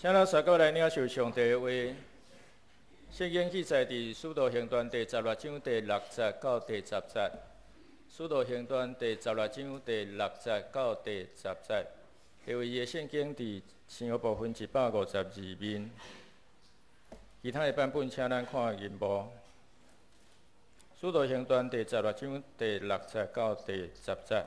請咱三個來領受上帝的話。聖經記載佇《使徒行傳》第十六章第六節到第十節，《使徒行傳》第十六章第六節到第十節。第位的聖經佇新約部分152面，其他的版本請咱看銀幕。《使徒行傳》第十六章第六節到第十節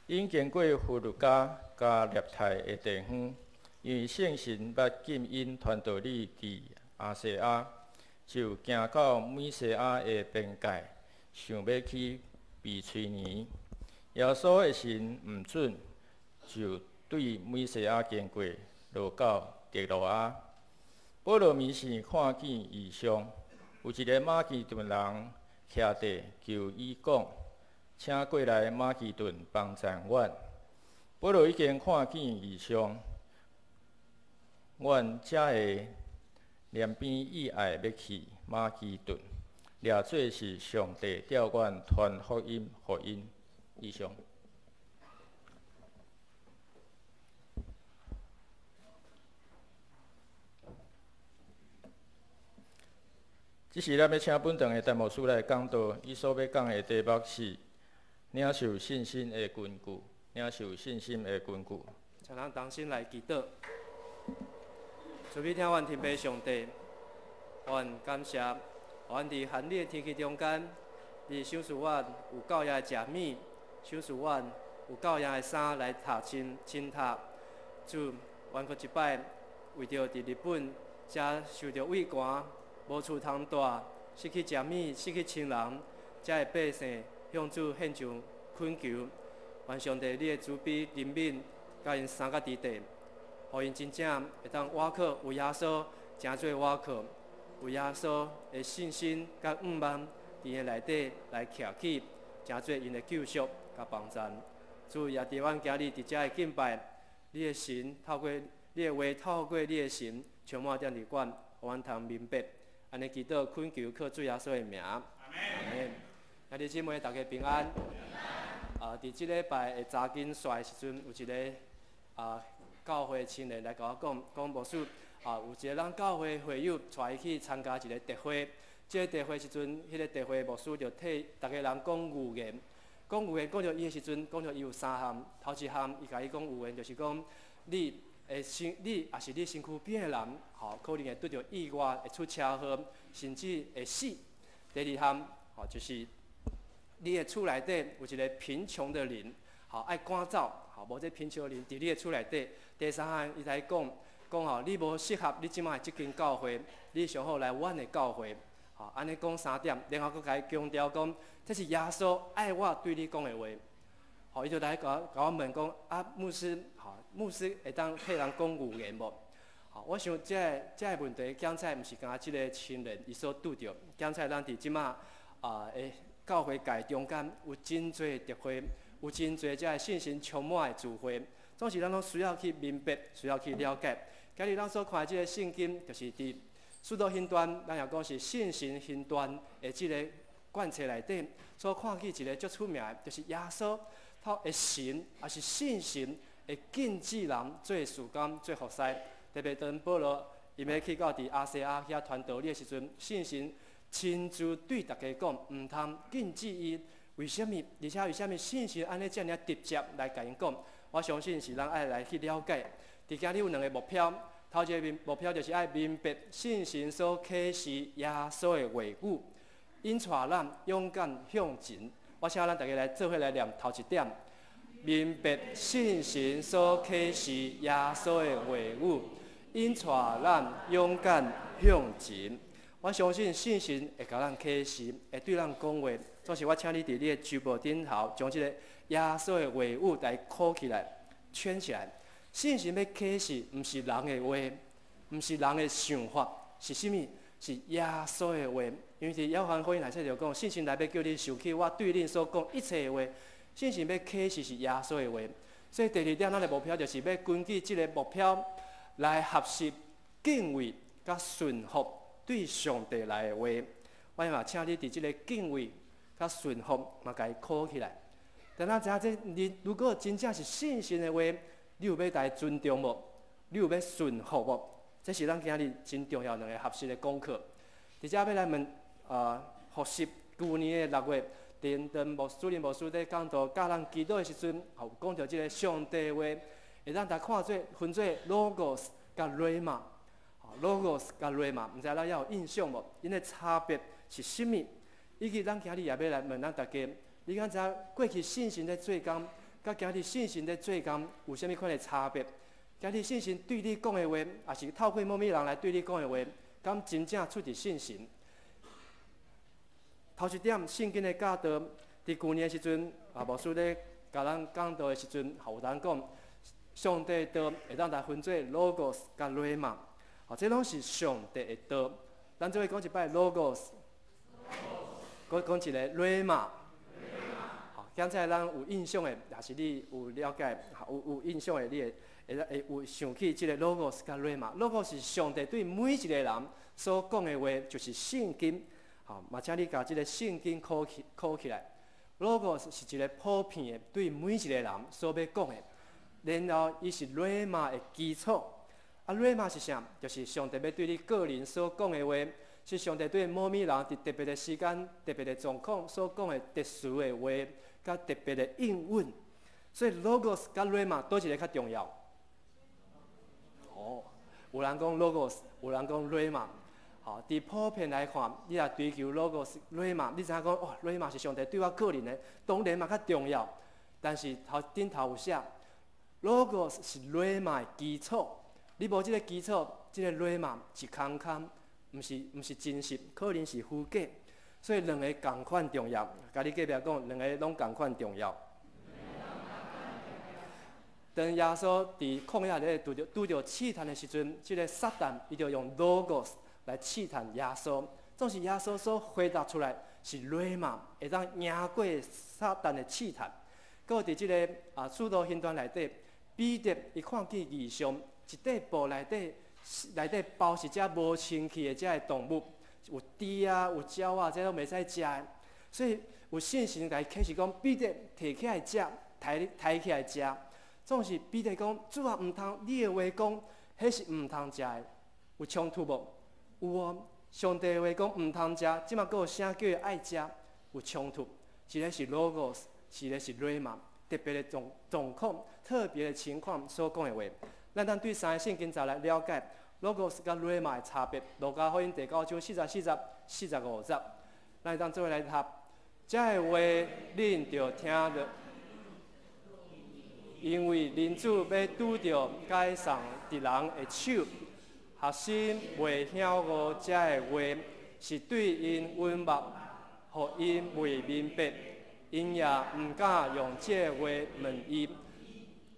，𪜶經過弗呂家佮臘太的地方，因為聖神捌禁𪜶傳道理佇亞細亞，就行到米西亞的邊界，想欲去庇推尼。耶穌的神毋准，就對米西亞經過，落到特洛阿。保羅暝時看見異象，有一个馬其頓人徛佇求伊講：請過來馬其頓幫贊阮。保羅已經看見異象，阮才會憐邊意愛欲去馬其頓，掠做是上帝調阮傳福音予𪜶。以上。這時，咱欲請本堂的陳牧師來講道，伊所欲講的題目是領受信心的根據，領受信心的根據。請咱同心來祈禱。慈悲疼阮天父上帝，阮感謝，阮佇寒冷的天氣中間，你賞賜阮有夠樣的食物，賞賜阮有夠樣的衫來讀穿穿脫。主，阮閣一擺為著佇日本遮受著畏寒，無厝通蹛，失去食物，失去親人，遮的百姓向主獻上懇求，願上帝你的慈悲憐憫，共𪜶三甲佇地，予𪜶真正會當倚靠有耶穌，成做倚靠，有耶穌的信心佮向望，佇𪜶內底來徛起，成做𪜶的救贖佮幫贊。主也佇阮今日佇遮的敬拜，你的神透過你的話，透過你的神充滿踮佇阮，予阮通明白。按呢祈禱懇求靠主耶穌的名，阿們。兄弟姊妹，大家平安。佇這禮拜的查經煞的時陣，有一个教會青年來共我講，講牧師有一个咱教會會友帶伊去參加一个特會。這个特會時陣，彼个特會牧師就替逐家人講預言，講預言講著伊的時陣，講著伊有三項。頭一項，伊共伊講預言，就是講你會身，你抑是你身軀邊的人，吼，可能會拄著意外，會出車禍，甚至會死。第二項，吼，就是你的厝內底有一个貧窮的靈，吼，愛趕走，吼，無這貧窮的靈佇你的厝內底。第三項，伊來講，講吼，你無適合你這擺這間教會，你上好來阮的教會，吼，按呢講三點，然後閣共伊強調講，這是耶穌愛我對你講的話。吼，伊就來共我問講，啊，牧師，吼，牧師會當替人講預言無？吼，我想這个這个問題，講起來毋是干焦這个青年伊所拄著，講起來咱佇這擺的教會界中間有真濟特會，有真濟這个信心充滿的聚會，總是咱攏需要去明白，需要去了解。今日咱所看的這个聖經，就是佇使徒行傳，咱也講是信心行傳的這个貫冊內底，所看見一个足出名的，就是耶穌。透過神，抑是聖神會禁止人做事工、做服侍。特別當保羅伊欲去到佇亞細亞遐傳道理的時陣，聖神親自對逐家講，毋通禁止伊。為啥物？而且為啥物聖神按呢遮爾直接來共𪜶講？我相信是咱愛來去了解。佇今日有兩个目標，頭一个目標就是愛明白聖神所啟示耶穌的話語，引帶咱勇敢向前。我請咱逐家來做伙來念頭一點，明白聖神所啟示耶穌的話語，引帶咱勇敢向前。我相信聖神會共咱啟示，會對咱講話。總是我請你佇你的周報頂頭，將這个耶穌的話語來扣起來、圈起來。聖神欲啟示，毋是人的話，毋是人的想法，是啥物？是耶穌的話。因為佇約翰福音內底就講，聖神來欲叫恁想起我對恁所講一切的話。聖神欲啟示是耶穌的話，所以第二點，咱的目標就是欲根據這个目標來學習敬畏佮順服對上帝來的話。我嘛請你佇這个敬畏佮順服嘛，共伊扣起來。但咱知影這，你如果真正是信心的話，你有欲來尊重無？你有欲順服無？這是咱今日真重要兩个學習的功課。佇遮欲來問複習舊年的6月，田登牧主任牧師佇講道教咱祈禱的時陣，有講著這个上帝話，會當來看做分做 logos 佮 rhema，logos 佮 rhema，毋知咱猶有印象無？𪜶的差別是啥物？以及咱今日也欲來問咱大家，你敢知影過去聖神咧做工，佮今日聖神咧做工有啥物款的差別？今日聖神對你講的話，抑是透過某物人來對你講的話，敢真正出自聖神？頭一點，聖經的教導，佇舊年的時陣，牧師咧共咱講道的時陣，有人講上帝道會當來分做 logos 佮 rhema，這攏是上帝的道。咱做伙講一擺 logos，閣講一个 rhema。好，剛才咱有印象的，抑是你有了解，有印象的，你會有想起這个 logos 佮 rhema。logos 是上帝對每一个人所講的話，就是聖經。好，嘛，請你共這个聖經考起來。logos 是一个普遍的，對每一个人所欲講的。然後，伊是 rhema 的基礎。啊，rhema 是啥？就是上帝欲對你個人所講的話，是上帝對某物人佇特別的時間、特別的狀況所講的特殊的話，佮特別的應允。所以，logos 佮 rhema 佗一个較重要？哦，有人講 logos，有人講 rhema。好，佇普遍來看，你若追求 logos rhema，你知影講哇，rhema 是上帝對我個人的，當然嘛較重要。但是頭頂頭有寫，logos 是 rhema 的基礎。你無這个基礎，這个 rhema 是空空，毋是真實，可能是虛假。所以兩个仝款重要。共你隔壁講，兩个攏仝款重要。當耶穌佇曠野咧拄著試探的時陣，這个撒旦伊就用 logos 來試探耶穌，總是耶穌所回答出來是 rhema，會當贏過撒旦的試探。閣佇這个使徒行傳內底，彼得伊看見異象，一塊布內底包是這無清氣的這个動物，有豬啊，有鳥仔，這攏袂使食的。所以有聖神來啟示講，彼得提起來食，抬起來食。總是彼得講，主啊，毋通，你的話講，彼是毋通食的，有衝突無？有哦，上帝的話講毋通食，這馬閣有聲叫伊愛食，有衝突。一个是 logos，一个是 rhema，特別的狀況、特別的情況所講的話。咱當對三个聖經節來了解 logos 佮 rhema 的差別。路加福音第九章44節、45節，咱當做伙來讀。這个話恁著聽著，因為人子欲拄著解送佇人的手。學生袂曉悟這个話，是對𪜶隱密，予𪜶袂明白，𪜶也毋敢用這个話問伊。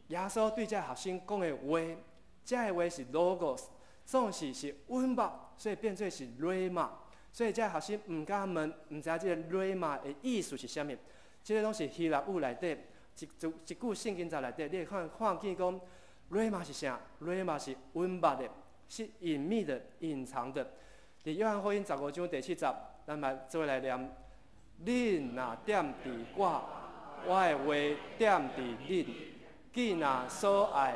耶穌對這學生講的話，這个話是 logos，總是是隱密，所以變做是 rhema。所以這學生毋敢問，毋知這个 rhema 的意思是啥物。這个攏是希臘語內底一句聖經節內底，你會看見講 rhema 是啥？rhema 是隱密的，是隱秘的、隱藏的。佇約翰福音15章第7節，咱來做伙來念：恁若踮佇我，我的話踮佇恁，既若所愛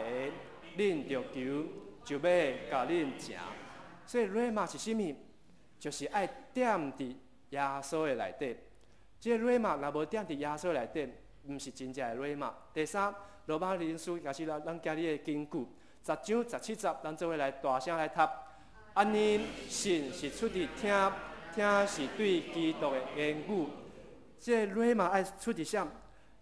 的，恁著求，就欲共恁成。所以 rhema 是啥物？就是愛踮佇耶穌的內底。這個 rhema 若無踮佇耶穌內底，毋是真正的 rhema。第三，羅馬人書也是咱今日的根據，10章17節，咱做伙來大聲來讀。按呢，信是出佇聽，聽是對基督的言語。這個 rhema 愛出佇啥？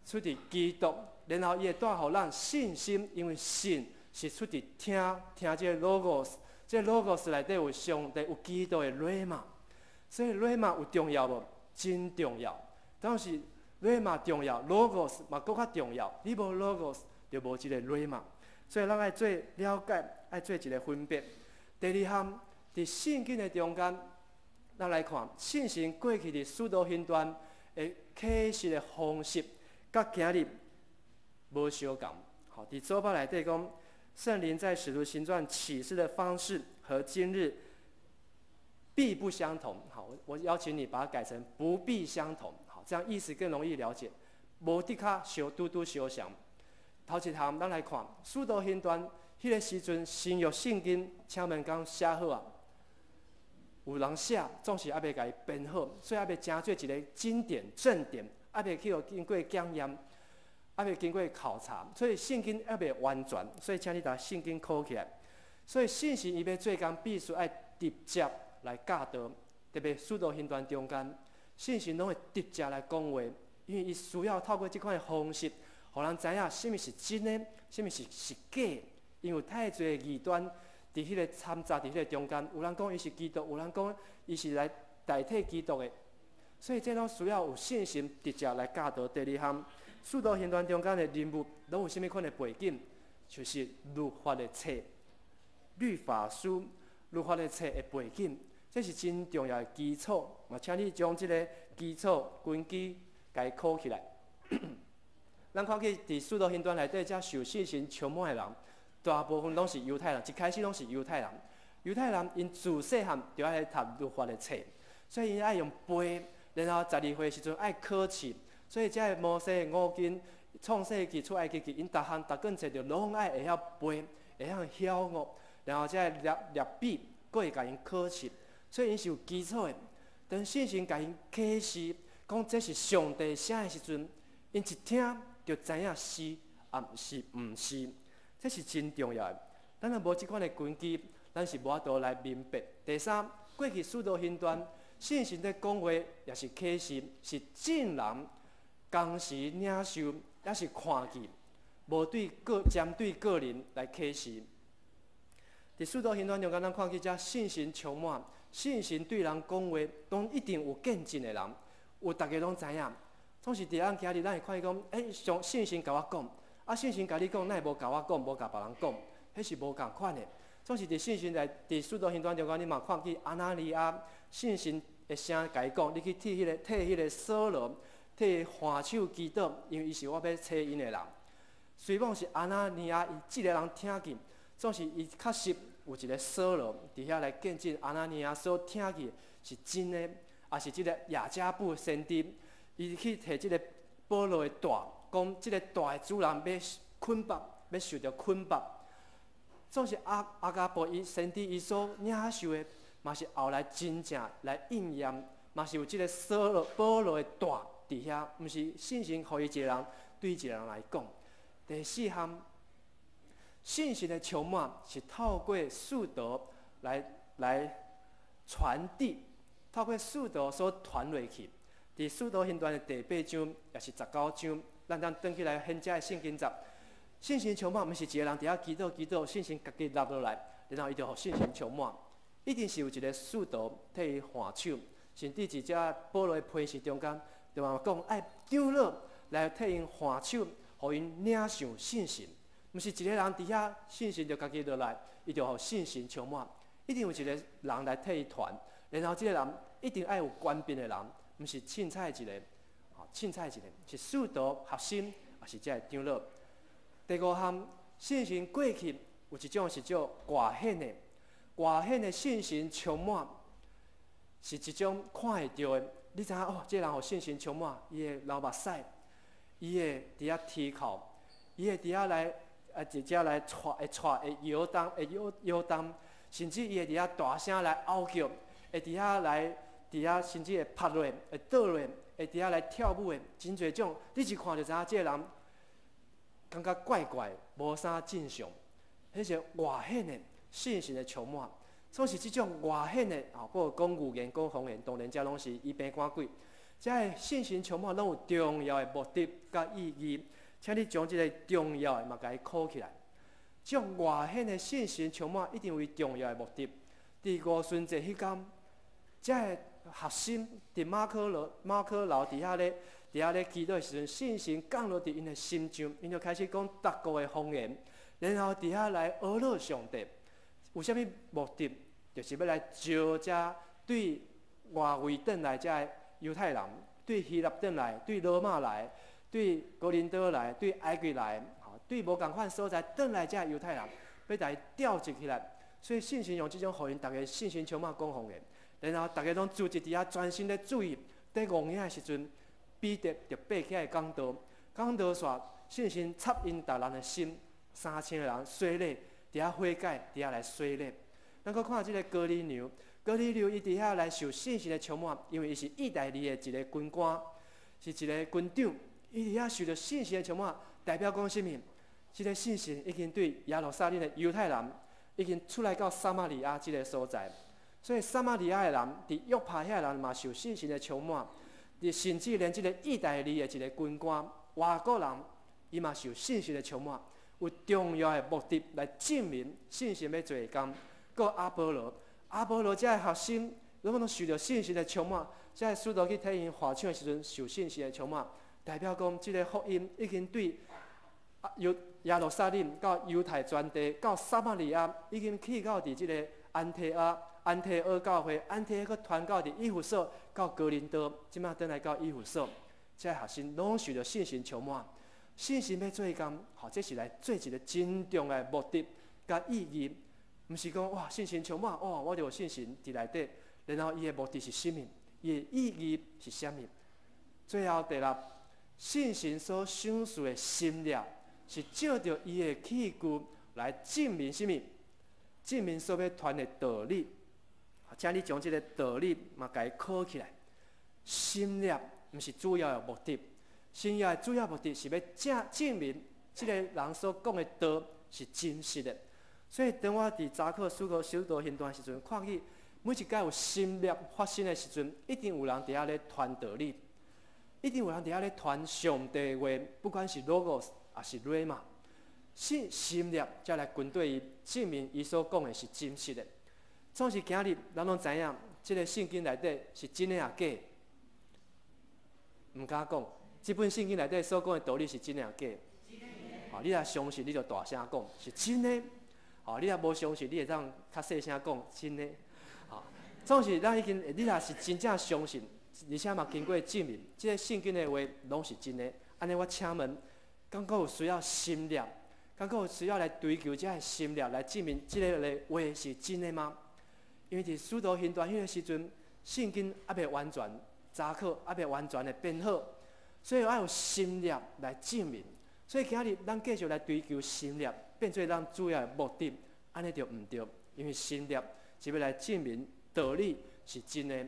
出佇基督，然後伊會帶予咱信心，因為信是出佇聽，聽這个 logos，這个 logos 內底有上帝有基督的 rhema，所以 rhema 有重要無？真重要。但是 rhema 重要，logos 嘛閣較重要。你無 logos 就無這个 rhema，所以咱愛做了解，愛做一个分別。第二項，佇聖經的中間，咱來看聖神過去佇使徒行傳的啟示的方式，佮今日無相仝。好，佇周報內底講，聖靈在使徒行傳啟示的方式和今日必不相同。好，我邀請你把它改成不必相同。好，這樣意思更容易了解。無的確相拄拄相像。頭一項，咱來看使徒行傳。彼个時陣新約聖經，請問講寫好啊？有人寫，總是猶未共伊編好，所以猶未成做一个經典正典，猶未去予經過檢驗，猶未經過考察，所以聖經猶未完全。所以請你共聖經考起來。所以聖神伊欲做工，必須愛直接來教導，特別使徒行傳中間，聖神攏會直接來講話，因為伊需要透過這款的方式，予人知影啥物是真的，啥物是假的。因為太濟異端佇彼个摻雜佇彼个中間，有人講伊是基督，有人講伊是來代替基督的，所以這攏需要有聖神直接來教導。第二項，使徒行傳中間的人物攏有啥物款的背景？就是律法的冊、律法書、律法的冊的背景，這是真重要的基礎。嘛，請你將這个基礎根基共伊考起來。咱看見佇使徒行傳內底，遮受聖神充滿的人，大部分攏是猶太人，一開始攏是猶太人。猶太人𪜶自細漢就愛讀律法的冊，所以𪜶愛用背，然後12歲時陣愛考試，所以遮个摩西五經、創世記、出埃及記，𪜶逐項逐卷冊就攏愛會曉背，會曉曉悟，然後遮个律律比，閣會共𪜶考試，所以𪜶是有基礎的。當聖神共𪜶啟示，講這是上帝聲的時陣，𪜶一聽就知影是抑是毋是。這是真重要的。咱若無這款的根基，咱是無法度來明白。第三，過去使徒行傳，聖神咧講話，也是啟示，是眾人同時領受，抑是看見，無對個針對個人來啟示。佇使徒行傳中間，咱看見遮聖神充滿，聖神對人講話，攏一定有見證的人，有逐家攏知影。總是佇咱今日，咱會看見講，欸，上聖神共我講。啊，聖神共你講，哪會無共我講，無共別人講？彼是無仝款的。總是佇聖神內，佇使徒行傳中間，你嘛看見亞拿尼亞聖神的聲共伊講，你去替彼个掃羅，替伊還手祈禱，因為伊是我欲差𪜶的人。雖罔是亞拿尼亞伊一个人聽見，總是伊確實有一个掃羅佇遐來見證亞拿尼亞所聽見是真的，抑是這个亞加布先知，伊去提這个保羅的帶。講這个帶的主人欲捆綁，欲受著捆綁，總是亞加布伊先知伊所領受的，嘛是後來真正來應驗，嘛是有這个掃羅保羅的帶佇遐，毋是聖神予伊一个人對一个人來講。第四項，聖神的充滿是透過使徒來傳遞，透過使徒所傳落去。佇使徒行傳的第八章，抑是19章。咱當轉起來，現這的聖經節，聖神充滿，毋是一个人佇遐祈禱祈禱，聖神家己落落來，然後伊就予聖神充滿。一定是有一个使徒替伊還手，甚至佇遮保羅的批示中間，就嘛講愛長老來替𪜶還手，予𪜶領受聖神。毋是一个人佇遐，聖神就家己落來，伊就予聖神充滿。一定有一个人來替伊傳，然後這个人一定愛有權柄的人，毋是凊彩一个。凊彩一个是使徒合心，抑是這个長老。第五項，聖神過去有一種是叫外顯的，外顯的聖神充滿，是一種看會著的。你知影哦，這个人予聖神充滿，伊會流目屎，伊會佇遐啼哭，伊會佇遐來啊，直接來掣，會掣，會搖動，會搖搖動，甚至伊會佇遐大聲來嗷叫，會佇遐來佇遐，甚至會趴落，會倒落。會佇遐來跳舞的，真濟種，你一看就知影這个人感覺怪怪，無啥正常。彼是外顯的聖神的充滿，總是這種外顯的，啊，或講預言、講方言，當然這攏是伊病趕鬼。這个聖神充滿攏有重要的目的佮意義，請你將這个重要的嘛共伊考起來。這種外顯的聖神充滿，一定有伊重要的目的。佇五旬節彼工，這个學生佇馬可樓佇遐咧祈禱的時陣，聖神降落佇𪜶的心上，𪜶就開始講別國的方言，然後佇遐來呵咾上帝。有啥物目的？就是欲來招遮對外圍轉來遮的猶太人，對希臘轉來，對羅馬來，對哥林多來，對埃及來，對無仝款所在轉來遮猶太人，欲來召集起來。所以聖神用這種予𪜶逐家信心充滿講方言。然後逐家攏聚集佇遐，專心咧注意。佇戇影的時陣，彼得就爬起來講道，講道煞聖神插𪜶逐人的心，3000個人洗禮，佇遐悔改，佇遐來洗禮。咱閣看這个哥尼流，哥尼流伊佇遐來受聖神的充滿，因為伊是意大利的一个軍官，是一个軍長，伊佇遐受著聖神的充滿，代表講啥物？這个聖神已經對耶路撒冷的猶太人，已經出來到撒瑪利亞這个所在，所以撒瑪利亞的人，佇約帕遐的人嘛受聖神的充滿，佇甚至連這个意大利的一个軍官，外國人，伊嘛受聖神的充滿，有重要的目的來證明聖神欲做的工。閣亞波羅，亞波羅這个學生，攏總受著聖神的充滿，這个使徒去替𪜶劃手的時陣，受聖神的充滿，代表講這个福音已經對猶耶路撒冷到猶太全地到撒瑪利亞，已經去到佇這个安提阿、安提阿教會，安提阿閣傳到佇以弗所到哥林多，這擺轉來到以弗所，這个學生攏受著聖神充滿，聖神欲做工，吼，這是來做一个真重要的目的佮意義。毋是講哇，信心充滿，哇，我就有信心佇內底。然後伊的目的是啥物？伊的意義是啥物？最後第六，聖神所賞賜的神力，是藉著伊的器具來證明啥物？證明所欲傳的道理。請你將這个道理嘛，共伊考起來。神力毋是主要的目的，神力的主要目的是欲證證明這个人所講的道是真實的。所以，當我佇查考使徒行傳時陣，看見每一擺有神力發生的時陣，一定有人佇遐咧傳道理，一定有人佇遐咧傳上帝話，不管是 logos 抑是 rhema，是神力才來跟綴伊，證明伊所講的是真實的。總是今日，咱攏知影，這个聖經內底是真的抑假？毋敢講，這本聖經內底所講的道理是真的抑假？吼，你若相信，你就大聲講是真的。吼，你若無相信，你會當較細聲講真的。吼，總是咱已經，你若是真正相信，而且嘛經過證明，這个聖經的話攏是真的。按呢，我請問，敢閣有需要神力？敢閣有需要來追求這个神力來證明這个的話是真的嗎？因為佇使徒行傳彼个時陣，聖經猶未完全查考，猶未完全的編好，所以愛有神力來證明。所以今日咱繼續來追求神力，變做咱主要的目的，按呢就毋對，因為神力是欲來證明道理是真的。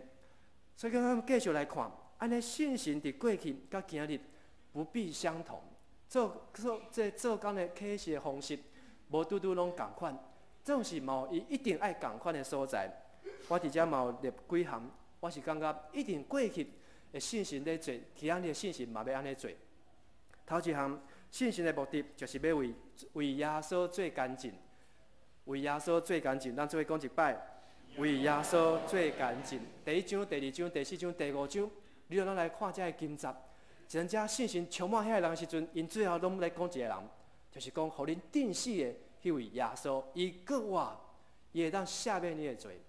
所以，咱繼續來看，按呢聖神佇過去佮今日不必相同，做做這做工的啟示的方式，無拄拄攏仝款，總是嘛有伊一定愛仝款的所在。我佇遮嘛有列幾項，我是感覺一定過去的聖神咧做，今日的聖神嘛欲按呢做。頭一項，聖神的目的就是欲為為耶穌做乾淨，為耶穌做乾淨。咱做伙講一擺，為耶穌做乾淨。第一章、第二章、第四章、第五章，你著攏來看這个經節。真正信心充滿遐个人的時陣，𪜶最後攏來講一个人，就是講予恁釘死的彼位耶穌，伊閣活，伊會當赦免你的罪，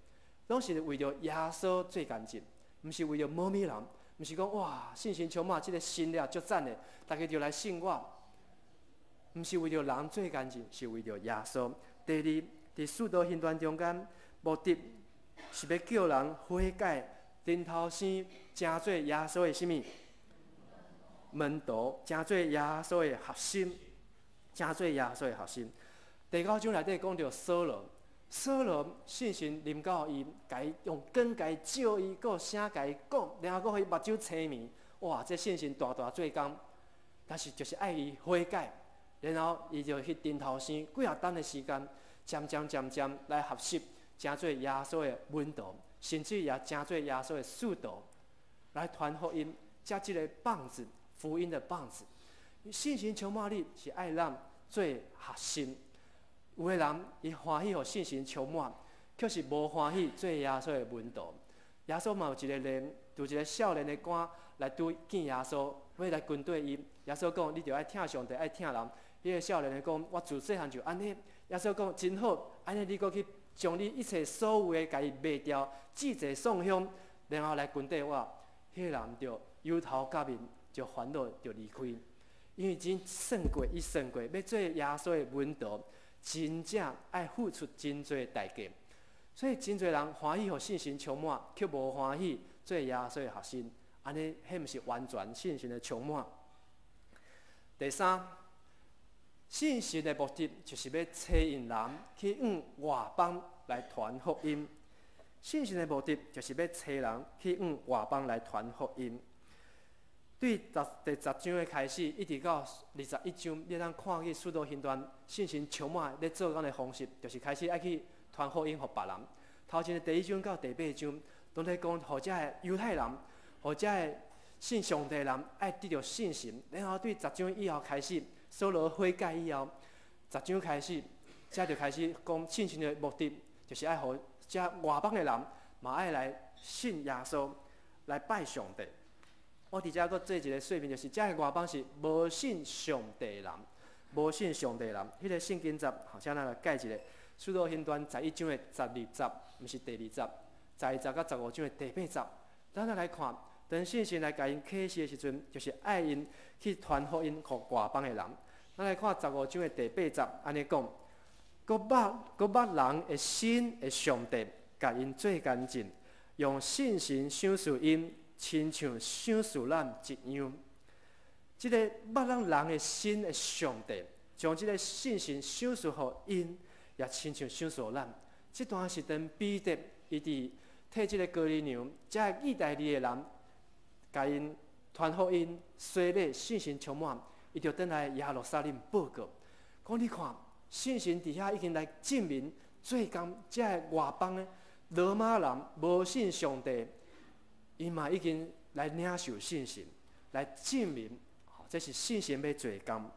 攏是為著耶穌做乾淨，毋是為著無物人，毋是講哇信心充滿，這个神力足讚的，逐家就來信我，毋是為著人做乾淨，是為著耶穌。第二，佇使徒行傳中間，目的是欲叫人悔改，轉頭生，成做耶穌的啥物？門徒，成做耶穌的學生，成做耶穌的學生。第九章內底講著掃羅，掃羅聖神臨到伊，共伊用光共伊照伊，閣有聲共伊講，然後閣予伊目睭青盲。哇！這聖神大大做工，但是就是愛伊悔改，然後伊就去陣頭生幾若冬的時間，漸漸漸漸來學習，成做耶穌的門徒，甚至也成做耶穌的使徒，來傳福音，接這个棒子。福音的棒子，信心充滿你是愛咱做學生。有的人伊歡喜予信心充滿，卻是無歡喜做耶穌的門徒。耶穌嘛有一个人，拄一个少年的官來拄見耶穌，欲來跟綴伊。耶穌講：你著愛疼上帝，愛疼人。彼个少年的講：我自細漢就按呢。耶穌講：真好，按呢你閣去將你一切所有的共伊賣掉，濟濟送鄉，然後來跟綴我。彼个人就憂頭甲面。就煩惱，就離開，因為真算過，伊算過，欲做耶穌的門徒，真正愛付出真濟代價。所以真濟人歡喜予信心充滿，卻無歡喜做耶穌的學生。按呢，彼毋是完全信心的充滿。第三，信神的目的就是欲差引人去向外邦来传福音。信神的目的就是欲差人去向外邦来传福音。对第十章的开始，一直到21章，你通看见使徒行传圣神充满咧做工的方式，就是开始爱去传福音予别人。头前的第一章到第八章，拢咧讲，予遮的犹太人，予遮的信上帝的人爱得著信神。然后对十章以后开始，扫罗悔改以后，十章开始，遮就开始讲信神的目的，就是爱予遮外邦的人嘛爱来信耶稣，来拜上帝。我伫遮阁做一个说明，就是遮个外邦是无信上帝人，无信上帝人。彼个圣经节，好，请咱来解一下，使徒行传11章的12节，毋是第二节，12节佮15章的第八节。咱来看，当圣神来共𪜶启示的时阵，就是爱𪜶去传福音予外邦的人。咱来看十五章的第八节，按呢讲，阁捌阁捌人的心的上帝，共𪜶做见证，用圣神赏赐𪜶，亲像赏赐咱一样。这个捌咱人的心的上帝，将这个圣神赏赐予𪜶，也亲像赏赐予咱。这段是当彼得伊伫替这个哥尼流遮意大利的人，共𪜶传福音、洗礼、圣神充满，伊就转来耶路撒冷报告，讲你看，圣神伫遐已经来证明，做工遮个外邦的罗马人无信上帝，𪜶嘛已经来领受圣神，来证明，这是圣神欲做工。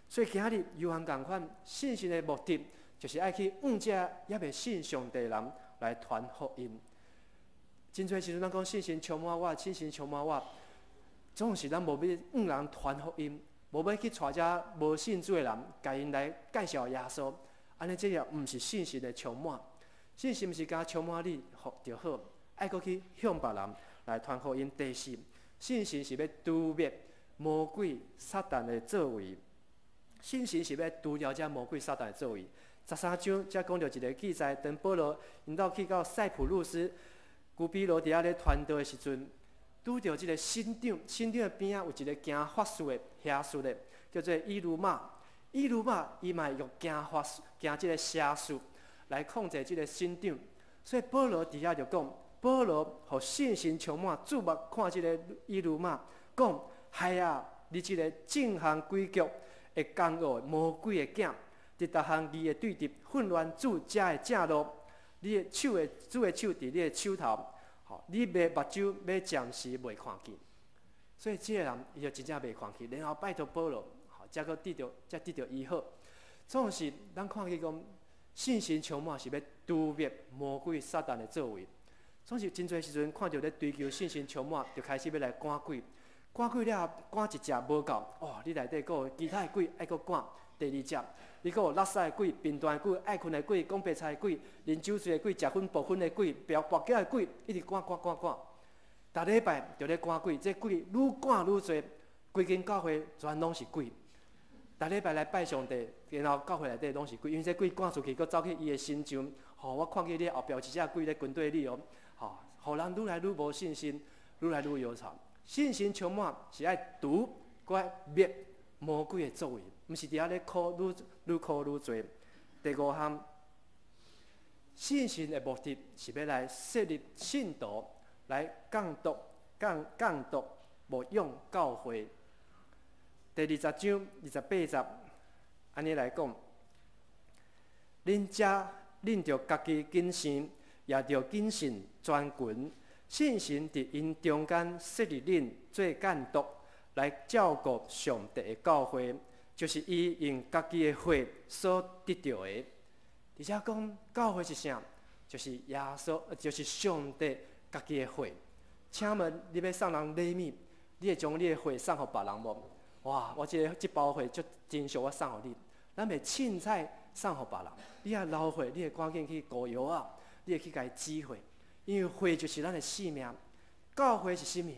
所以今仔日犹原仝款，圣神的目的就是爱去向遮犹未信上帝的人来传福音。真济时阵，咱讲圣神充满我，圣神充满我，总是咱无欲向人传福音，无欲去带遮无信主的人，共𪜶来介绍耶稣。按呢，这个毋是圣神的充满。圣神毋是干焦充满你就好，爱阁去向别人来传福音。第四，圣神是欲除灭魔鬼撒旦的作为。圣神是欲除掉遮魔鬼撒旦的作为。13章才讲著一个记载，当保罗𪜶兜去到塞浦路斯、居比罗伫遐咧传道的时阵，拄著这个省长，省长的边仔有一个行法术的邪术的，叫做以鲁马。以鲁马伊嘛用行法术、行这个邪术来控制这个省长。所以保罗伫遐就讲，保罗予圣神充满，注目看这个以鲁马，讲：孩啊，你这个众项诡谲会奸恶魔鬼的囝，伫逐项义的对立，混乱主遮的正路。你的手的主的手伫你的手头，吼，你的目睭欲暂时袂看见。所以这个人伊就真正袂看见，然后拜托保罗，吼，才阁得著，才得著医好。总是咱看见讲，圣神充满是欲除灭魔鬼撒旦的作为。总是真济时阵看著咧追求圣神充满，就开始欲来赶鬼，赶鬼了后赶一只无够，哦，你内底阁有其他的鬼爱阁赶。第二只，你阁有垃圾的鬼、贫惰的鬼、爱困的鬼、讲白菜的鬼、啉酒醉的鬼、食薰爆薰的鬼、跋跋脚的鬼，一直赶赶赶赶。逐礼拜就咧赶鬼，这鬼愈赶愈济，规间教会全拢是鬼。逐礼拜来拜上帝，然后教会内底拢是鬼，因为这鬼赶出去，阁走去伊的身上。吼，我看见你后壁有一只鬼咧跟缀你哦，吼，予人愈来愈无信心，愈来愈忧愁。信心充满是爱除，阁爱灭魔鬼的作为，毋是伫遐咧苦愈愈苦愈济。第五项，信神的目的是欲来设立信徒，来监督、监监督牧养教会。第20章28节，按呢来讲，恁遮恁著家己谨慎，也著谨慎全群。圣神伫𪜶中间设立恁做监督，来照顾上帝的教会，就是伊用家己的血所得著的。伫遮讲教会是啥？就是耶稣，就是上帝家己的血。请问你欲送人礼物，你会将你的血送予别人无？哇！我这个这包血足珍惜，我送予你。咱袂凊彩送予别人。你若流血，你会赶紧去糊药仔，你会去共伊止血，因为血就是咱的性命。教会是啥物？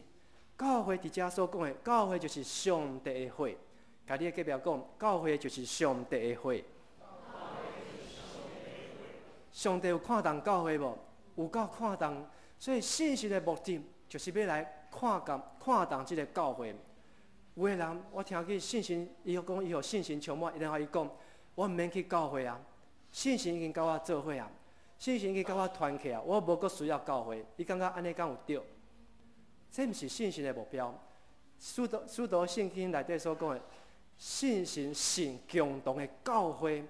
教会伫遮所讲的，教会就是上帝的血。共你的隔壁讲，教会就是上帝的血。上帝有看重教会无？有够看重，所以信神的目的就是欲来看重看重这个教会。有的人，我聽見信心，伊講伊予信心充滿，然後伊講，我毋免去教會啊，信心已經佮我做伙啊，信心已經佮我團契啊，我無閣需要教會。伊感覺按呢敢有對？這毋是信心的目標。使徒聖經內底所講的，信心是共同的教會，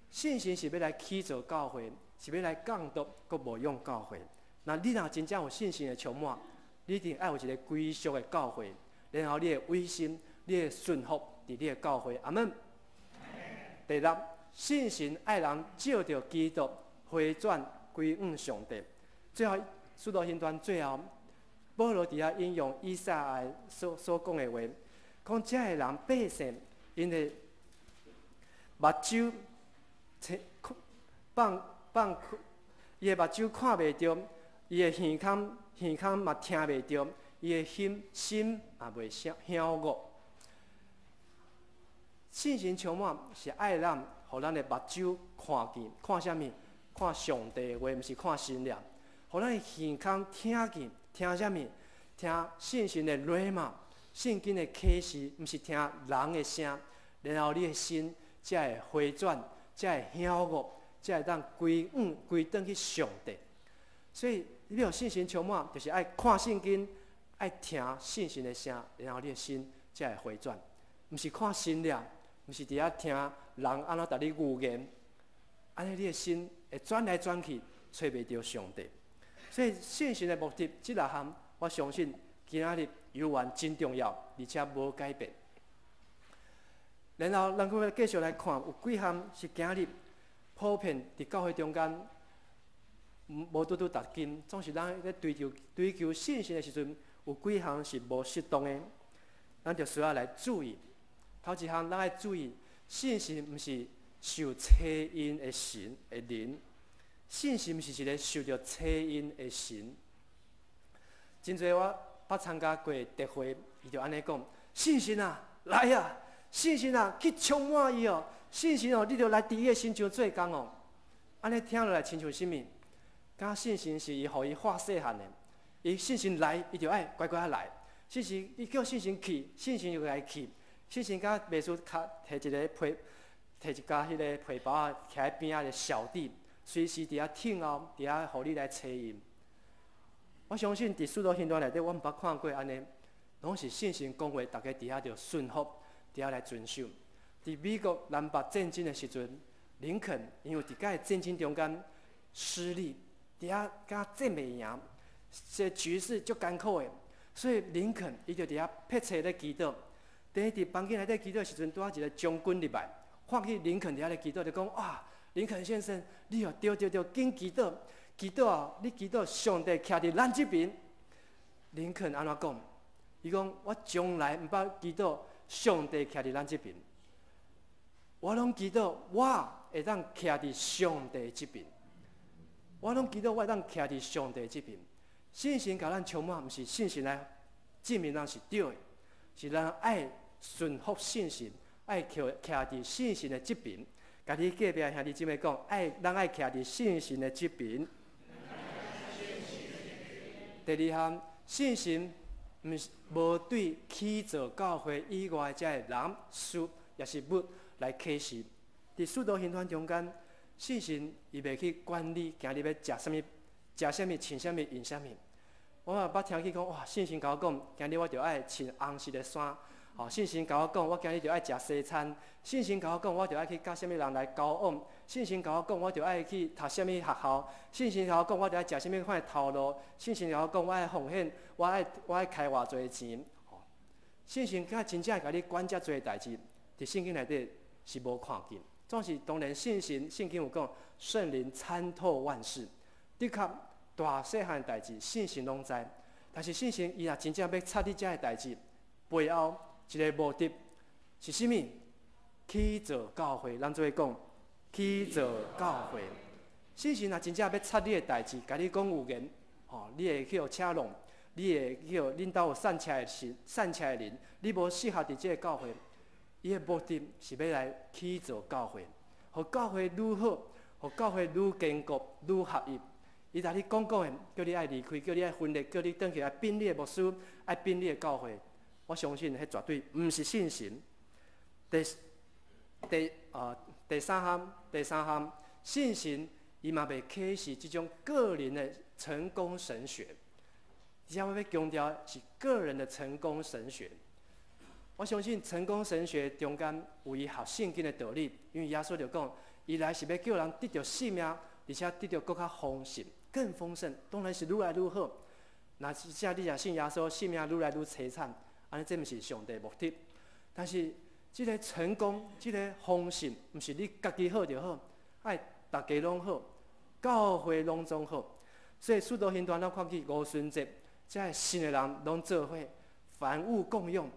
信心是欲來起造教會，是欲來監督閣牧養教會。若你若真正有信心的充滿，你一定愛有一个歸屬的教會。然後你會委身，你會順服佇你的教會。阿們。第六，信神愛人藉著基督回轉歸向上帝。最後，使徒行傳最後，保羅佇遐引用以賽亞所講的話，講這个人百姓，𪜶的目睭放放，伊的目睭看袂著，伊的耳孔嘛聽袂著。伊的心也袂曉悟。信心充滿是愛咱，予咱的目睭看見，看啥物？看上帝的話，毋是看神跡。予咱的耳孔聽見，聽啥物？聽信心的羅馬，聖經的啟示，毋是聽人的聲。然後你的心才會回轉，才會曉悟，才會當歸向歸轉去上帝。所以你予信心充滿，就是愛看聖經。愛聽信心的聲，然後你的心才會回轉。毋是看神跡，毋是佇遐聽人按怎共你預言，按呢你的心會轉來轉去，揣袂著上帝。所以信心的目的，這六項，我相信今仔日猶原真重要，而且無改變。然後，咱閣繼續來看，有幾項是今日普遍佇教會中間無拄拄踏緊，總是咱咧追求信心的時陣，有幾項是無適當的，咱就需要來注意。頭一項，咱愛注意，信心毋是受差引的神的靈，信心毋是一个受著差引的神。真濟我捌參加過特會，伊就按呢講：信心啊，來啊！信心啊，去充滿伊哦！信心哦，你著來佇伊的身上做工哦。按呢聽落來，親像啥物？敢信心是伊予伊畫細漢的。伊信心來，伊就愛乖乖仔來。信心，伊叫信心去，信心就來去。信心敢袂輸較提一个皮，提一家彼个皮包仔，徛佇邊仔的小弟，隨時佇遐聽候，佇遐予你來差伊。我相信佇使徒行傳內底，我毋捌看過按呢，攏是信心講話，逐家佇遐著順服，佇遐來遵守。佇美國南北戰爭的時陣，林肯因為佇佮戰爭中間失利，佇遐敢戰袂贏。這局勢足艱苦的，所以林肯伊就佇遐迫切咧祈禱。當伊佇房間內底祈禱的時陣，拄仔一个將軍入來，看見林肯佇遐咧祈禱，就講：哇，林肯先生，你哦對對對，緊祈禱，祈禱啊！你祈禱上帝徛佇咱這邊。林肯按怎講？伊講：我從來毋捌祈禱上帝徛佇咱這邊，我攏祈禱我會當徛佇上帝這邊。我攏祈禱我會當徛佇上帝這邊。信心共咱充滿，毋是信心來證明咱是對的，是咱愛順服信心，愛徛徛佇信心的這邊。共你隔壁兄弟姊妹講，愛咱愛徛佇信心的這邊。第二項，信心毋是無對起造教會以外這个人事抑是物來啟示。佇使徒行傳中間，信心伊袂去管你今日欲食啥物。食啥物，穿啥物，用啥物。我嘛捌聽見講，哇！信心共我講，今日我著愛穿紅色的衫。吼，信心共我講，我今日著愛食西餐。信心共我講，我著愛去佮啥物人來交往。信心共我講，我著愛去讀啥物學校。信心共我講，我著愛食啥物款的頭路。信心共我講，我愛奉獻，我愛開偌濟錢。吼，信心敢真正會共你管遮濟代誌，佇聖經內底是無看見。總是當然信心，聖經有講聖靈參透萬事。的確，大細漢代誌，信心攏知。但是信心伊若真正欲插你遮个代誌，背後一个目的是啥物？起造教會，咱做伙講，起造教會。信心若真正欲插你的代誌，共你講預言，吼，你會去予車弄，你會去予恁兜有散赤的神、散赤的靈，你無適合佇這个教會。伊的目的是欲來起造教會，予教會愈好，予教會愈堅固、愈合一。伊共你講講的，叫你愛離開，叫你愛分裂，叫你轉去愛變你的牧師，愛變你的教會。我相信彼絕對毋是信神。第第啊第三項，第三項，信神伊嘛袂啟示這種個人的成功神學。而且我欲強調是個人的成功神學。我相信成功神學中間有伊合聖經的道理，因為耶穌就講，伊來是欲叫人得著性命，而且得著閣較豐盛、更豐盛，當然是愈來愈好。若是這你若信耶穌，性命愈來愈淒慘，按呢這毋是上帝目的。但是這个成功、這个豐盛，毋是你家己好就好，愛逐家攏好，教會攏總好。所以使徒行傳咱看見五旬節，遮个信的人攏做伙，凡物共用。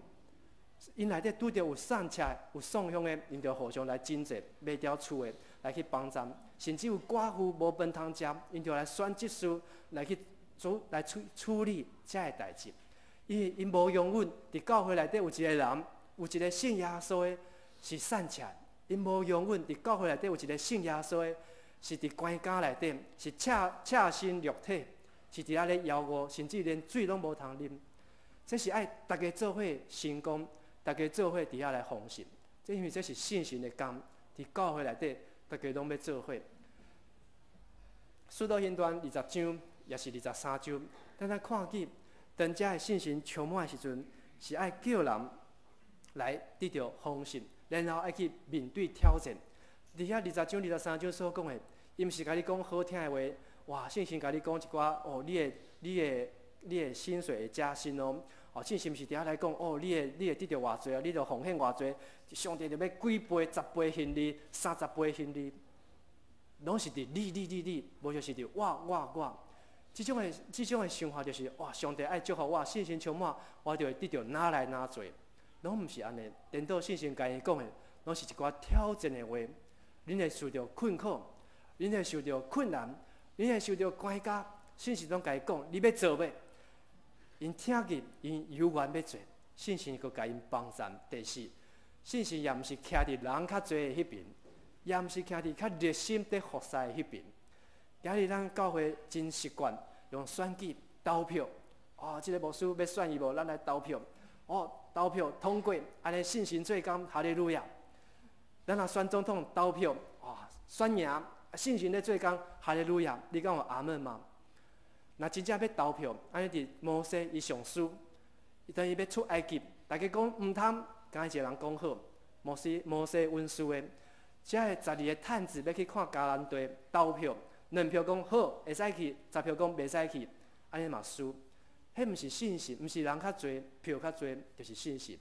𪜶內底拄著有送車、有送香的，𪜶就互相來賑濟，賣掉厝的來去幫贊，甚至有寡婦無飯通食，𪜶就來選執事來去處來處處理遮个代誌。因為𪜶無容忍佇教會內底有一個人，有一個信耶穌的是散赤，𪜶無容忍佇教會內底有一個信耶穌的，是佇棺監內底是赤赤身露體，是佇遐咧吆喝，甚至連水攏無通啉。這是愛逐家做伙成功，逐家做伙佇遐來豐盛。這因為這是信神的工，佇教會內底，逐家攏欲做伙。使徒行傳20章，也是23章，咱來看見，當遮的信心充滿的時陣，是愛叫人來得著豐盛，然後愛去面對挑戰。佇遐20章、23章所講的，伊毋是共你講好聽的話，哇！信神共你講一寡哦，你的薪水會加薪哦。哦，信神毋是佇遐來講哦，你會得著偌濟啊？你著奉獻偌濟，上帝就欲幾倍、10倍還你，30倍還你，攏是佇你、你、你、你，無就是佇我、我、我。這種的想法就是，哇！上帝愛祝福我，信心充滿，我就會得著哪來哪濟，攏毋是按呢。顛倒信神共伊講的，攏是一寡挑戰的話。恁會受著困苦，恁會受著困難，恁會受著關卡，信神攏共伊講，你欲做欲？𪜶聽見，𪜶猶原欲做，信神閣共𪜶幫贊。第四，信神也毋是徛佇人較濟的彼邊，也毋是徛佇較熱心佇服侍的彼邊。今日咱教會真習慣用選舉投票，哦，這个牧師欲選伊無？咱來投票，哦，投票通過，按呢信神做工，哈利路亞。咱若選總統投票，哦，選贏，信神咧做工，哈利路亞。你敢有阿門嗎？若真正欲投票，按呢佇摩西伊上書，當伊欲出埃及，大家講毋通，敢若一个人講好，摩西摩西文書的，遮个12个探子欲去看迦南地投票。兩票講好，會使去；10票講袂使去，按呢嘛輸。彼毋是信神，毋是人較濟，票較濟，就是信神；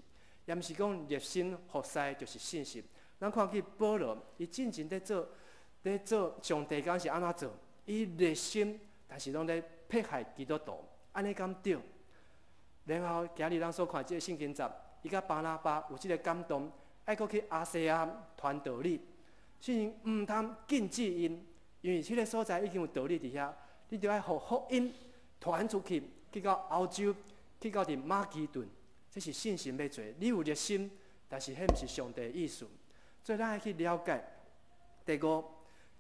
也毋是講熱心服侍，就是信神。咱看見保羅，伊進前佇做，佇做上帝敢是按怎做？伊熱心，但是攏咧迫害基督徒，按呢敢對？然後今日咱所看這个聖經節，伊佮巴拿巴有這个感動，愛閣去亞細亞傳道理，聖靈毋通禁止𪜶。因為彼个所在已經有道理佇遐，你著愛予福音傳出去，去到歐洲，去到佇馬其頓，這是信神欲做。你有熱心，但是彼毋是上帝的意思。所以咱愛去了解。第五，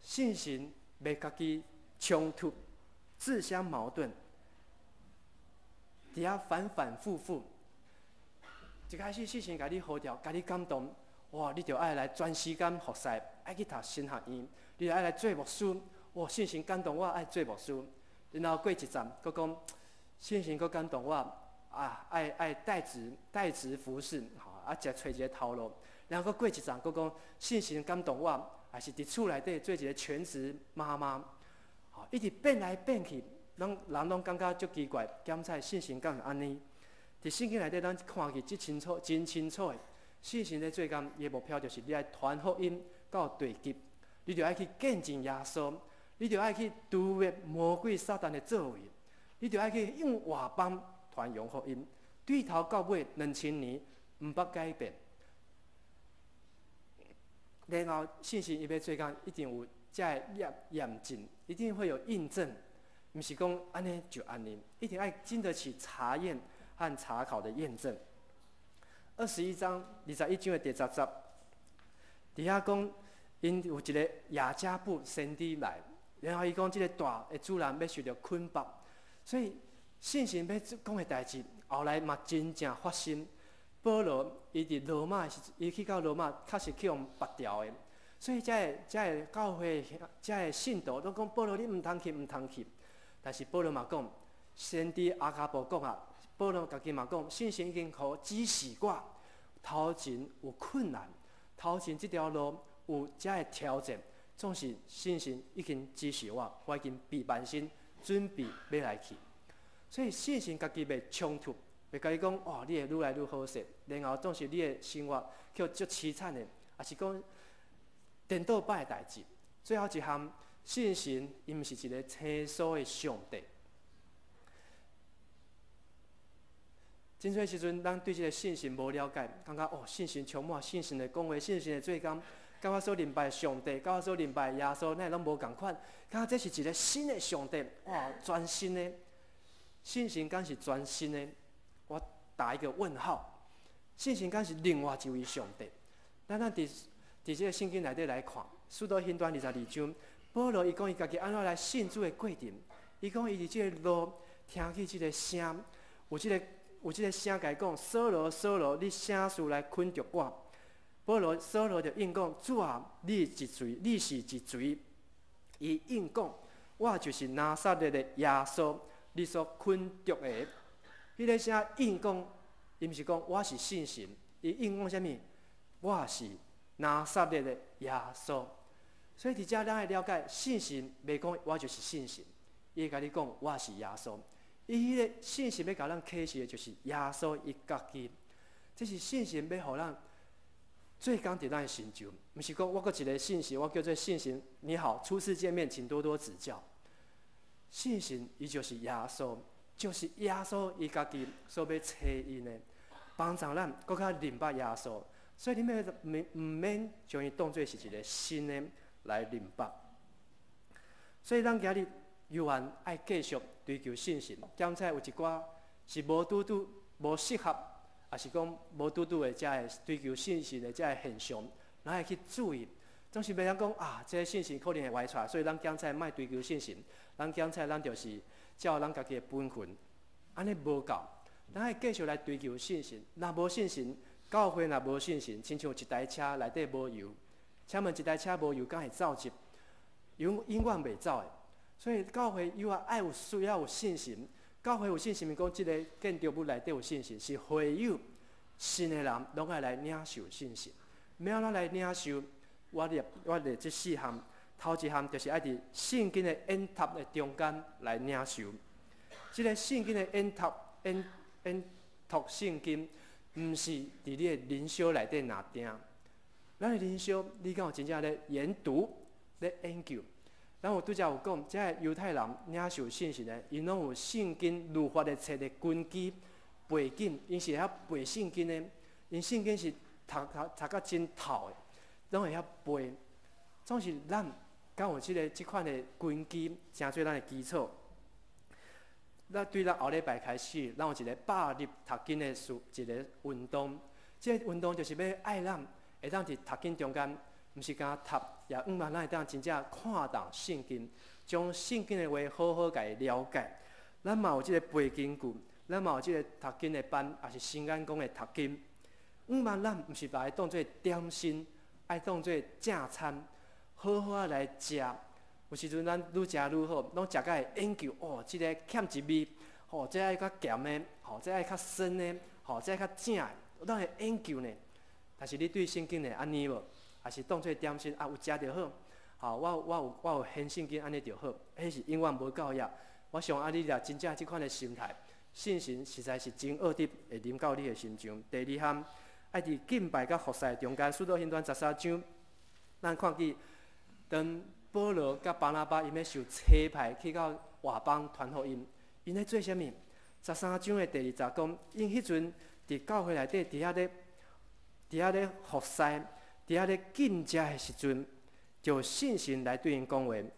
信神袂家己衝突、自相矛盾，佇遐反反覆覆。一開始信神共你呼召，共你感動，哇！你著愛來全時間服侍，愛去讀神學院。你愛來做牧師，哇！信神感動我愛做牧師，然後過一陣，閣講信神閣感動我啊，愛愛帶職帶職服侍，吼啊，食揣一个頭路。然後閣過一陣，閣講信神感動我，還是佇厝內底做一个全職媽媽，吼，一直變來變去，攏人攏感覺足奇怪，檢查信神敢是按呢？佇聖經內底，咱看見真清楚、真清楚的，信神咧做工，伊的目標就是你愛傳福音到地極。你就愛去見證耶穌，你就愛去誅滅魔鬼撒旦的作為，你就愛去向外邦傳揚福音。對頭到尾2000年毋捌改變。然後信神伊欲做工，一定有遮个驗驗證，一定會有印證，毋是講按呢就按呢，一定愛經得起查驗和查考的驗證。21章21章的第10節，佇遐講。𪜶有一个雅加布先知來，然後伊講這个大的主人欲受著捆綁，所以信神欲講的代誌，後來嘛真正發生。保羅伊佇羅馬時，伊去到羅馬，確實去予拔掉的。所以遮个遮个教會、遮个信徒攏講保羅你毋通去，毋通去。但是保羅嘛講，先知亞迦布講啊，保羅家己嘛講，聖神已經予指示我，頭前有困難，頭前這條路有遮个挑戰，總是聖神已經指示我，我已經備萬身，準備欲來去。所以聖神家己袂衝突，袂共伊講哦，你會愈來愈好勢，然後總是你的生活去足淒慘的，抑是講顛倒擺的代誌。最後一項，聖神伊毋是一個生疏的上帝。真濟時陣，咱對這個聖神無了解，感覺哦，聖神充滿，聖神會講話，聖神會做工，佮我所認捌的上帝，佮我所認捌的耶穌，哪會攏無仝款？感覺這是一個新的上帝，哇，全新的。聖神敢是全新的？我打一個問號。聖神敢是另外一位上帝？咱佇這個聖經內底來看，《使徒行傳》22章，保羅伊講伊家己按怎來信主的過程。伊講伊佇這個路聽見這個聲，有這個聲共伊講：掃羅，掃羅，你啥事來捆縛我？保羅掃羅就應講：主啊，你是誰？你是誰？伊應講：我就是拿撒勒的耶穌。你所捆縛的，彼個聲應講，伊毋是講我是聖神，伊應講啥物？我是拿撒勒的耶穌。所以佇遮咱愛了解，聖神袂講我就是聖神，伊會共你講我是耶穌。伊彼個聖神欲共咱啟示的，就是耶穌伊家己。這是聖神欲予咱做工佇咱的身上，毋是講我閣一個聖神，我叫做聖神。你好，初次見面，請多多指教。聖神伊就是耶穌，就是耶穌伊家己所欲差𪜶的，幫助咱閣較認捌耶穌。所以你欲毋免將伊當做是一個新的來認捌。所以咱今日猶原愛繼續追求信心，檢查有一寡是無拄拄、無適合，抑是講無拄拄的遮个追求信心的遮个現象，咱愛去注意。總是袂曉講啊，這個信心可能會歪出來，所以咱檢查莫追求信心。咱檢查咱就是照咱家己的本分，按呢無夠。咱愛繼續來追求信心。若無信心，教會若無信心，親像一台車內底無油。請問一台車無油，敢會走捷？永永遠袂走的。所以教會猶原愛有需要有信心。教會有信心，毋是講這个建築物內底有信心，是會友信的人攏愛來領受信心。欲按怎來領受？我列這四項，頭一項就是愛佇聖經的研讀的中間來領受。這個聖經的研讀、研研讀聖經，毋是佇你的靈修內底爾定。咱的靈修，你敢有真正咧研讀、咧研究？咱有拄才有講，這个猶太人領受信息的，𪜶攏有聖經律法的冊的根基背景，𪜶是會曉背聖經的，𪜶聖經是讀讀讀甲真透的。攏會曉背，總是咱敢有這款的根基，成做咱的基礎。咱對咱後禮拜開始，咱有一個百日讀經的事，一個運動。這個運動就是欲愛咱會當佇讀經中間，毋是干焦讀，也向望咱會當真正看懂聖經，將聖經的話好好共伊了解。咱嘛有這個背經句，咱嘛有這個讀經的班，抑是新眼光的讀經。向望咱毋是把伊當做點心。愛當做正餐，好好仔來食。有時陣咱愈食愈好，攏食甲會研究哦，這个欠一味，吼，這愛較鹹的，吼，這愛較酸的，吼，這愛較正的，攏會研究呢。但是你對聖經會按呢無？抑是當做點心啊？有食就好。吼，我有掀聖經按呢就好，彼是永遠無夠額。我想啊，你若真正這款的心態，信心實在是真奧得會臨到你的身上。第二項。愛佇敬拜佮服侍中間，使徒行傳13章，咱看見當保羅佮巴拿巴𪜶欲受差派去到外邦傳福音，𪜶咧做啥物？十三章的第二節講，𪜶彼陣佇教會內底佇遐咧服侍，佇遐咧禁食的時陣，就聖神來對𪜶講話。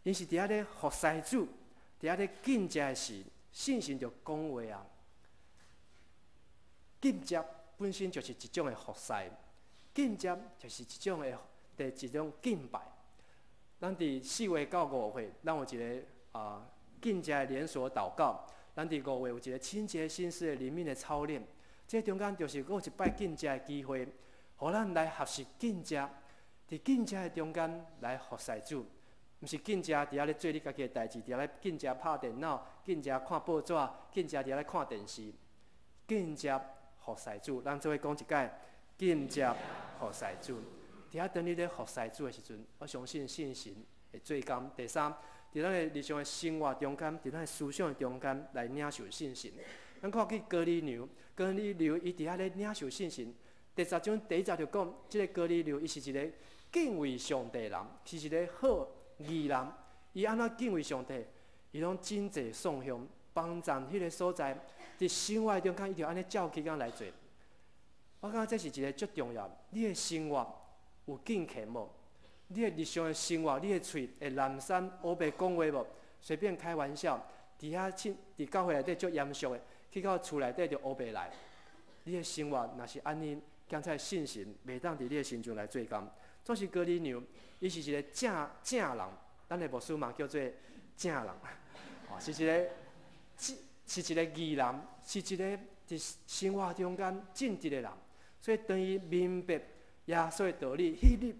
𪜶是佇遐咧服侍主，佇遐咧禁食的時，聖神就講話啊。禁食本身就是一種的服侍，禁食就是一種的第一種敬拜。咱佇4月到5月，咱有一个禁食的連鎖禱告。咱佇5月有一個清潔心思的靈命的操練。這中間就是閣有一擺禁食的機會，予咱來學習禁食，佇禁食的中間來服侍主，毋是禁食佇遐咧做你家己的代誌，佇遐咧禁食拍電腦、禁食看報紙、禁食佇遐咧看電視，禁食服侍主。咱做伙講一擺，禁食服侍主。佇遐當你咧服侍主的時陣，我相信聖神會做工。第三，佇咱的日常的生活中間，佇咱的思想的中間來領受聖神。咱看見哥尼流，哥尼流伊佇遐咧領受聖神。第十章第一節就講，這個哥尼流伊是一個敬畏上帝的人，是一個好義人。伊按怎敬畏上帝？伊攏真濟送香，幫贊彼个所在。佇生活中間，伊就按呢照起工來做。我感覺這是一個足重要。你的生活有敬虔無？你的日常的生活，你的喙會濫訕烏白講話無？隨便開玩笑，佇遐佇教會內底足嚴肅的，去到厝內底就烏白來。你的生活若是按呢，剛才聖神袂當佇你的身上來做工。總是哥尼流，伊是一個正正人，咱的牧師嘛叫做正人，哦，是一個義人，是一個佇生活中間正直的人。所以當伊明白耶穌的道理，彼日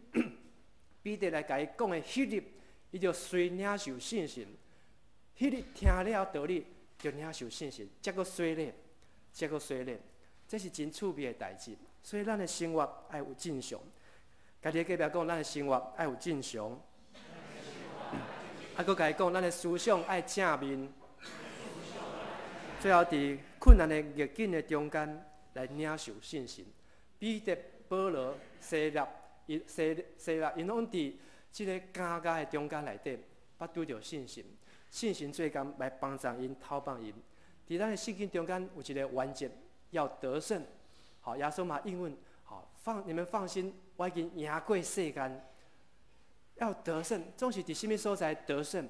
彼得來共伊講的彼日，伊就隨領受聖神。彼日聽了道理，就領受聖神，才閣洗禮，才閣洗禮，這是真趣味的代誌。所以咱的生活愛有正常。共你隔壁講，咱的生活愛有正常。啊，閣共伊講，咱的思想愛正面。最後，佇困難的逆境的中間來領受聖神。彼得、保羅、西拉、伊西西拉，𪜶攏佇這個監獄的中間內底，捌拄著聖神，聖神做工來幫助𪜶、透放𪜶。佇咱的聖經中間有一個原則，要得勝。好，耶穌嘛應允，好，放你們放心，我已經贏過世間。要得勝，總是佇啥物所在得勝？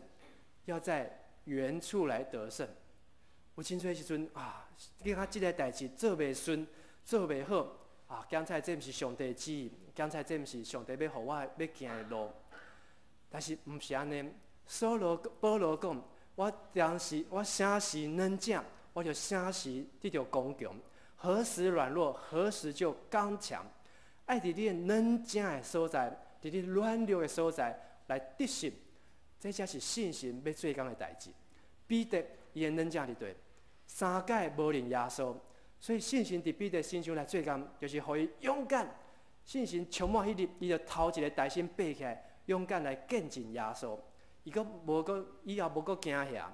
要在原處來得勝。有真濟時陣啊，你看這個代誌做袂順，做袂好啊，感覺這毋是上帝旨意，感覺這毋是上帝欲予我欲行的路。但是毋是按呢，掃羅保羅講，我當時我啥時軟弱，我就啥時得著剛強；何時軟弱，何時就剛強。愛佇你的軟弱的所在，佇你軟弱的所在來得勝，這才是信心欲做工的代誌。彼得伊的軟弱佇佗，三擺無認耶穌，所以聖神佇彼得身上來做工，就是予伊勇敢。聖神充滿彼日，伊就頭一个大身爬起來，勇敢來見證耶穌。伊閣無閣以後無閣驚嚇。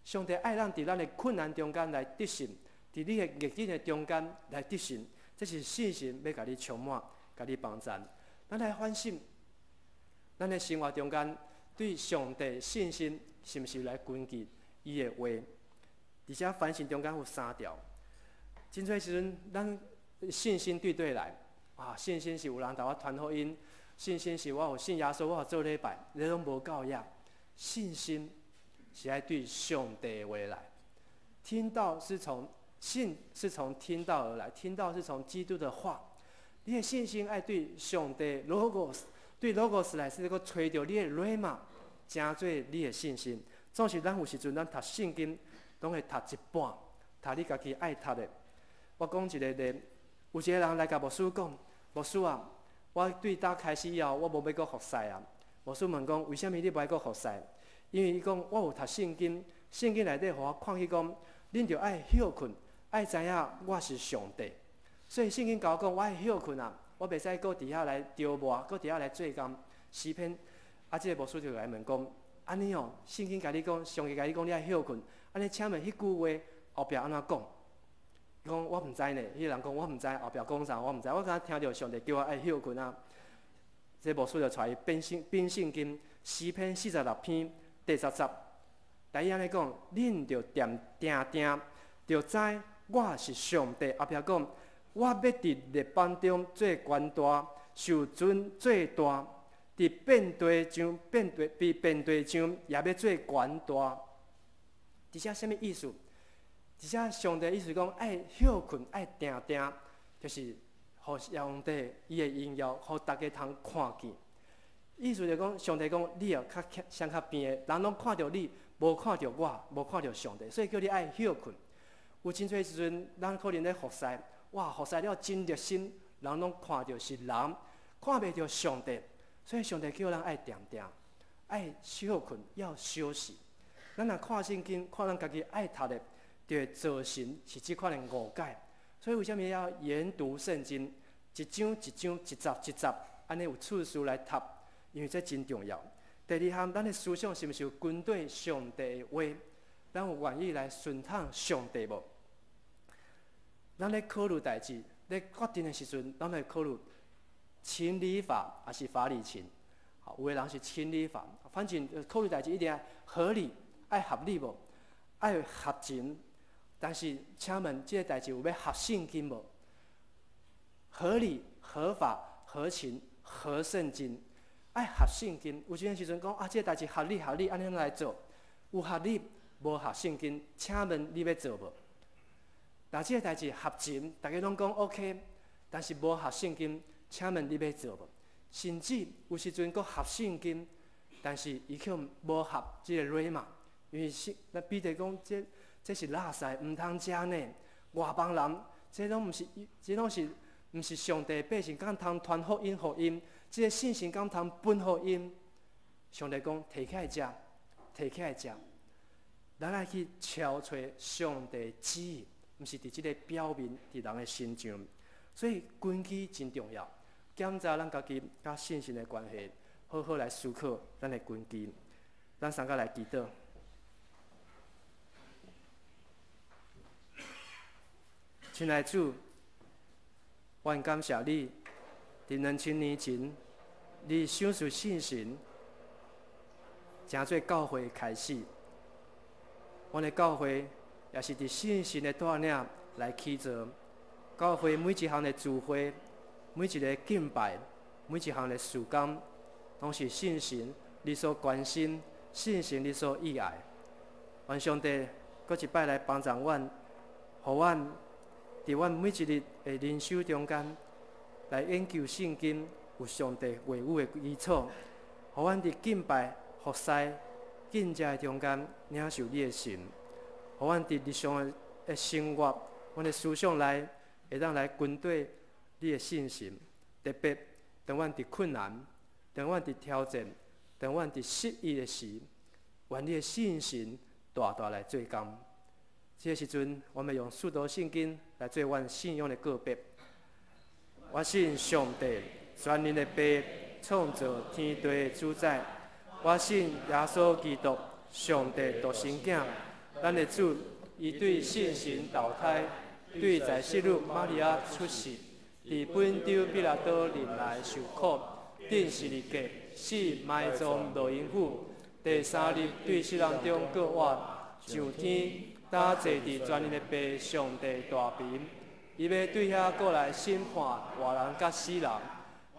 上帝愛咱佇咱的困難中間來得勝，佇你的逆境的中間來得勝，這是聖神欲共你充滿，共你幫贊。咱來反省，咱的生活中間對上帝信心是毋是來根據伊的話？佇這反省中間有三條。真濟時陣，咱信心對佗來？啊，信心是有人帶我傳福音，信心是我有信耶穌，我有做禮拜，這攏無夠額。信心是愛對上帝的話來。聽道是從信是從聽道而來，聽道是從基督的話。你的信心愛對上帝 logos，對 logos 來是閣揣著你的 rhema，成做你的信心。總是咱有時陣咱讀聖經，攏會讀一半，讀你家己愛讀的。我講一個例，有一個人來共牧師講，牧師啊，我對今開始以後，我無欲閣服侍啊。牧師問講，為啥物你無愛閣服侍？因為伊講，我有讀聖經，聖經內底予我看見講，恁著愛歇睏，愛知影我是上帝。所以聖經共我講，我愛歇睏啊，我袂使閣佇遐來著磨，閣佇遐來做工。詩篇啊，這個牧師就來問講，按呢哦，聖經共你講，上帝共你講，你愛歇睏，按呢，請問彼句話後壁按怎講？伊講我毋知呢，彼個人講我毋知後壁講啥，我毋知，我敢聽著上帝叫我愛歇睏啊。這牧師就帶伊變聖變聖經詩篇46篇第10節，台語按呢講，恁著恬定定，著知我是上帝。後壁講，我欲佇列邦中做權大，受尊做大，佇遍地上遍地佇遍地上也欲做權大。佇遮啥物意思？佇遮上帝意思講，愛歇睏，愛定定，就是予上帝伊的榮耀，予大家通看見。意思就講，上帝講，你哦較上較邊的，人攏看著你，無看著我，無看著上帝，所以叫你愛歇睏。有真濟時陣，咱可能咧服侍，哇，服侍了真熱心，人攏看著是人，看袂著上帝。所以上帝叫咱愛定定，愛小睏，要休息。咱若看聖經，看咱家己愛讀的，就會造成是這款的誤解。所以為啥物要研讀聖經？一章一章，一節一節，按呢有次序來讀，因為這真重要。第二項，咱的思想是毋是有跟對上帝的話？咱有願意來順從上帝無？咱咧考慮代誌，咧決定的時陣，咱會考慮情理法抑是法理情？有的人是情理法，反正考慮代誌一定愛合理，愛合理無？愛合情。但是，請問這个代誌有欲合聖經無？合理、合法、合情、合聖經，愛合聖經。有陣時陣講啊，這个代誌合理合理，按呢來做，有合理無合聖經？請問你欲做無？若這个代誌合情，逐家攏講 OK，但是無合聖經，請問你欲做無？甚至有時陣閣合聖經，但是伊卻無合這个禮嘛，因為是那彼得講這這是垃圾，毋通食呢。外邦人，這攏毋是，這攏是毋是上帝百姓，敢通傳福音予𪜶？這个信息敢通分予𪜶？上帝講，提起來食，提起來食。咱愛去敲揣上帝旨意，毋是佇這个表面，佇人的身上。所以根基真重要，檢查咱家己佮信心的關係，好好來思考咱的根基。咱三個來祈禱。親愛主，我感謝你，佇2000年前，你賞賜聖神，成做教會開始。阮的教會也是佇聖神的帶領來起造。教會每一項的聚會，每一个敬拜，每一項的事工，攏是聖神你所關心，聖神你所喜愛。願上帝閣一擺來幫助阮，予阮佇阮每一日的靈修中間來研究聖經，有上帝話語的基礎，予阮佇敬拜、服侍、敬食的中間領受你的神，予阮佇日常的生活，阮的思想內會當來跟對你的信心。特別當阮佇困難、當阮佇挑戰、當阮佇失意的時，願你的信心大大來做工。這个時陣，我們用使徒信經來做阮信仰的告白。我信上帝，全能的父，創造天地的主宰。我信耶穌基督，上帝獨生囝，咱的主，伊對聖神投胎，對在聖女瑪利亞出世，佇本丟彼拉多任內受苦，釘十字架，死埋葬落陰府，第三日對死人中復活，上天，搭坐佇全能的父上帝大爿，伊欲對遐閣來審判活人佮死人。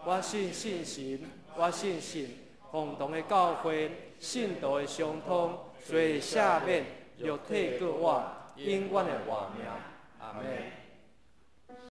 我信聖神，我信信共同的教會，聖徒的相通，罪赦免，肉體復活，永遠的活命。阿們。